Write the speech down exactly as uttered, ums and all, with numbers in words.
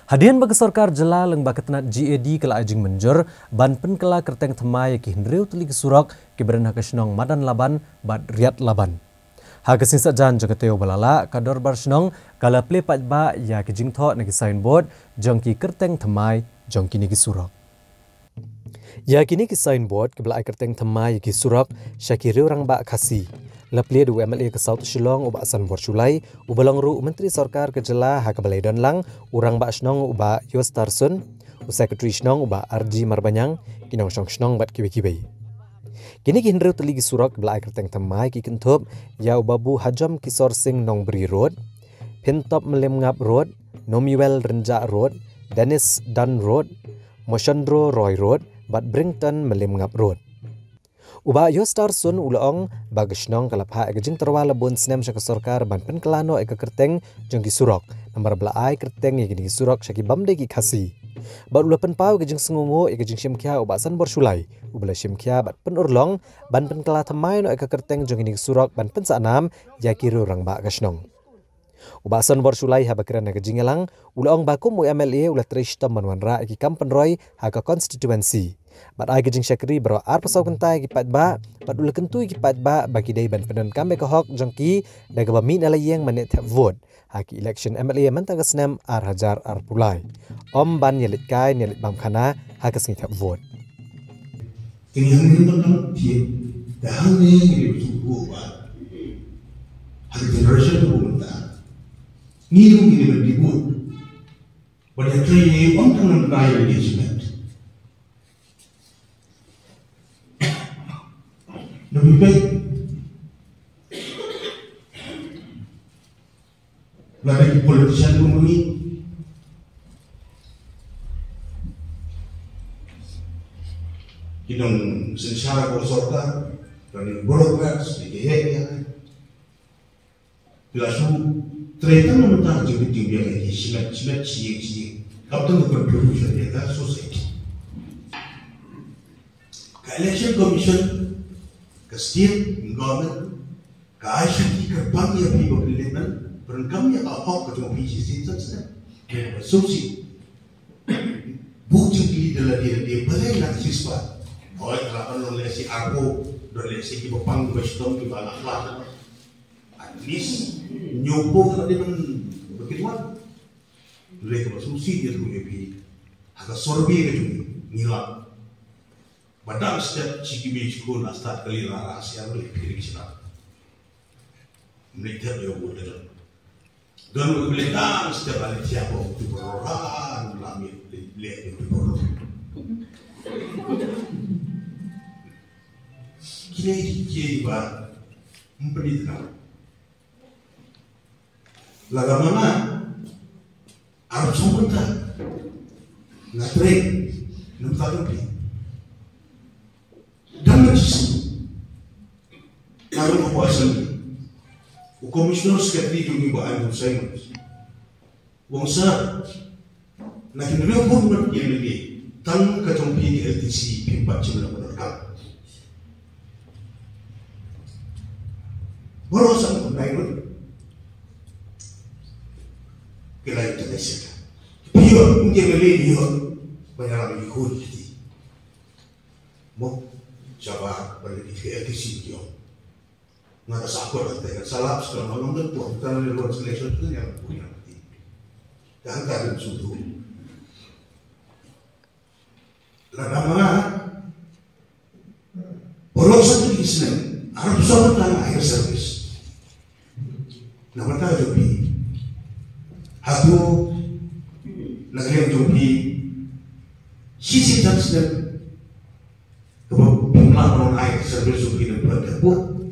Hadien ba ka sorkar jylla lyngba ka tnat G A D ka la ai jingmynjur ban pynkylla kyrteng thymmai ïa ki hynriew tylli ki surok kiba don ha ka shnong Madan Laban bad Riat Laban. Ha ka sngi Saitjaiñ jong ka taïew ba la lah, ka dorbar shnong ka la plie paidbah ïa ki jingthoh na ki signboard jong ki kyrteng thymmai jong kine ki surok. Ïa kine ki signboard kiba la ai kyrteng thymmai ïa ki surok sha ki riew rangbah Khasi la plie da u M L A ka South Shillong u Bah Sanbor Shullai, uba long ruh u Myntri Sorkar ka jylla ha kaba la ïadon lang u Rangbah Shnong u Bah Yostar Sun, u Secretary Shnong u Bah R G Marbaniang, ki nongshong shnong bad kiwei kiwei. Kine ki hynriew tylli ki surok kiba la ai kyrteng thymmai ki kynthup ïa u Babu Hajom Kisor Singh Nongbri Road, Phintop Mlymngap Road, Nomuel Rynjah Road, Dennis Dunn Road, Moshandro Roy Road bad Brington Mlymngap Road. U Bah Yostar Sun u la ong ba ka shnong ka la phah ïa ka jingtyrwa la bun snem sha ka sorkar ban pynkylla noh ïa ka kyrteng jong ki surok, namar ba la ai kyrteng ïa kine ki surok sha ki bym dei ki Khasi. Bad u la pynpaw ïa ka jingsngewnguh ïa ka jingshimkhia u Bah Sanbor Shullai, uba la shimkhia bad pynurlong ban pynkylla thymmai noh ïa ka kyrteng jong kine ki surok ban pynsah nam ïa ki riew rangbah ka shnong. U Bah Sanbor Shullai haba kren ha ka jingïalang u la ong ba kum u M L A u la trei shitom ban wanrah ïa ki kam pynroi ha ka constituency, bad ai ka jingshakri baroh arphew saw kynta ïa ki paidbah, bad u la kyntu ïa ki paidbah ba ki dei ban pyndonkam ïa ka hok jong ki da kaba mih na la ïing ban leit thep vote ha ki election M L A mynta ka snem ar hajar arphew lai, ym ban ïaleit kai ne ïaleit bam khana ha ka sngi thep vote. Te ngi hangne ngi donkam thied, te hangne ngi dei ban sngewthuh ba ha ka generation kaba mynta ngi ruh ngi dei ban dei bud ban ïatrei ïa ym tang na bynta ïa ka engagement. Da phi peit, lada ki politician kum ngi, ki nong synshar ka sorkar, lane bureaucrats, ne ki heh ïa, ki la shu trei tang na bynta ka jingbit jingbiang ïa ki shimet shimet, shi ïing shi ïing, kam tang ka contribution ïa ka society. Ka Election Commission, ka state government, ka ai shuti kyrpang ïa phi ba phin leit ban pyndonkam ïa ka hok ka jong phi shi sien san snem. Ka sngewsih. Buh jingkylli da lade lade, balei la ka shispah? Hooid, ka la ban long lehse arphew, don lehse kiba pang, kiba shitom, kiba la khlad. At least hynñiewphew ka la dei ban, ban kit wan. Hynrei kaba sngewsih ïathuh ïa phi, ha ka survey ka jong ngi, ngi lap ba dang step shi kiwei shi khun la start kali la rah sha, lehse phi dei ki shnong. Mynta ïa u dei don. Don u kali dang step, ale thiah ba u tu barora, la mi le le u tu barora. Kine ki kiei ba ym pynit na. Lada ma nga, arphew saw kynta nga trei na bynta jong phi. Dang na jingsngew nga rung hapoh assembly, u commissioner secretary jong ngi, Bah Andrew Simons, u ong, sir, na ki hynriewphew ngut ki M L A, tang ka jong phi ka L T C phim pat shym la pyndonkam. Baroh sa ngut, nine ngut ki la ïa tang ïa sha ka. Phi ïoh, kum ki M L A phi ïoh ban ïarap ïa ki khun ki kti. Mo, shabar ban ïa ki L T C ki ïoh. Nga da sa kwah da te, sa lap sa, nga long da kwah, ta ne ruan selection tu ïa nga punya ti. Ka hangta dim sudu. Lada ma nga, baroh sa tu ki snem, arphew saw kynta nga higher service. Na bynta jong phi. Hato na ka liang jong phi, shi sien san snem kaba phim lah ban ai service jong phi na bynta ka pud.